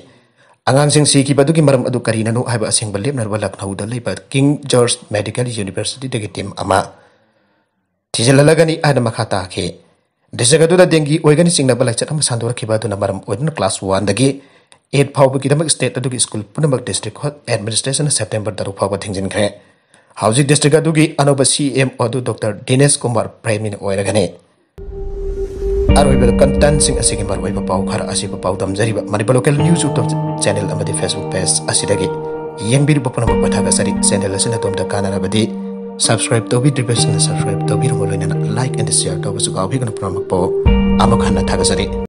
ꯑꯉꯥꯡꯁꯤꯡ ꯁꯤꯈꯤꯕ ꯑꯗꯨꯒꯤ ꯃꯔꯝ ꯑꯗꯨ ꯀꯔꯤꯅꯅꯣ ꯍꯥꯏꯕ ꯑꯁꯦꯡꯕ ꯂꯦꯞꯅꯅꯕ ꯂꯈꯅꯧꯗ ꯂꯩꯕ ꯀꯤꯡ ꯖꯣꯔꯖ ꯃꯦꯗꯤꯀꯦꯜ ꯌꯨꯅꯤꯚꯔꯁꯤꯇꯤꯗꯒꯤ ꯇꯤꯝ ꯑꯃ ꯊꯤꯖꯤꯜꯍꯜꯂꯒꯅꯤ ꯍꯥꯏꯅ ꯃꯈꯥ ꯇꯥꯈꯤ꯫ ꯗꯤꯁꯇ꯭ꯔꯤꯛ ꯑꯗꯨꯗ ꯗꯦꯡꯒꯤ ꯑꯣꯏꯒꯅꯤ ꯆꯤꯡꯅꯕ ꯂꯥꯏꯆꯠ ꯑꯃ ꯁꯟꯗꯣꯔꯛꯈꯤꯕ ꯑꯗꯨꯅ ꯃꯔꯝ ꯑꯣꯏꯗꯨꯅ ꯀ꯭ꯂꯥꯁ ꯋꯥꯟꯗꯒꯤ ꯑꯦꯠ ꯐꯥꯎꯕꯒꯤꯗꯃꯛ ꯁ꯭ꯇꯦꯠ ꯑꯗꯨꯒꯤ ꯁ꯭ꯀꯨꯜ ꯄꯨꯝꯅꯃꯛ ꯗꯤꯁꯇ꯭ꯔꯤꯛ ꯑꯦꯗꯃꯤꯅꯤꯁꯇ꯭ꯔꯦꯁꯟꯅ ꯁꯦꯞꯇꯦꯝꯕꯔ ꯇꯔꯨꯛ ꯐꯥꯎꯕ ꯊꯤꯡꯖꯤꯟꯈ꯭ꯔꯦ꯫ ꯍꯧꯖꯤꯛ ꯗꯤꯁꯇ꯭ꯔꯤꯛ ꯑꯗꯨꯒꯤ ꯑꯅꯧꯕ CMO ꯑꯗꯨ ꯗꯣꯛꯇꯔ ꯗꯤꯅꯦꯁ ꯀꯨꯃꯥꯔ ꯄ꯭ꯔꯦꯃꯤꯅ ꯑꯣꯏꯔꯒꯅꯤ꯫ ꯑꯔꯣꯏꯕꯗ contentꯁꯤꯡ ꯑꯁꯤꯒꯤ ꯃꯔꯨꯑꯣꯏꯕ ꯄꯥꯎ ꯈꯔ ꯑꯁꯤꯕꯨ ꯄꯥꯎꯗꯝꯖꯔꯤꯕ Manipur local news YouTube channel ꯑꯃꯗꯤ ꯐꯦꯁꯕꯨꯛ ꯄꯦꯖ ꯑꯁꯤꯗꯒꯤ ꯌꯦꯡꯕꯤꯔꯤꯕ ꯄꯨꯝꯅꯃꯛꯄꯨ ꯊꯥꯒꯠꯆꯔꯤ꯫ ꯆꯦꯅꯦꯜ ꯑꯁꯤꯅ ꯑꯗꯣꯝꯗ ꯀꯥꯟꯅꯔꯕꯗꯤ subscribe ꯇꯧꯕꯤꯗ꯭ꯔꯤꯕꯁꯤꯡꯅ subscribe ꯇꯧꯕꯤꯔꯝꯃꯨ, ꯂꯣꯏꯅꯅ like and share ꯇꯧꯕꯁꯨ ꯀꯥꯎꯕꯤꯒꯅꯨ꯫ ꯄꯨꯝꯅꯃꯛꯄꯨ ꯑꯃꯨꯛ ꯍꯟꯅ ꯊꯥꯒꯠꯆꯔꯤ꯫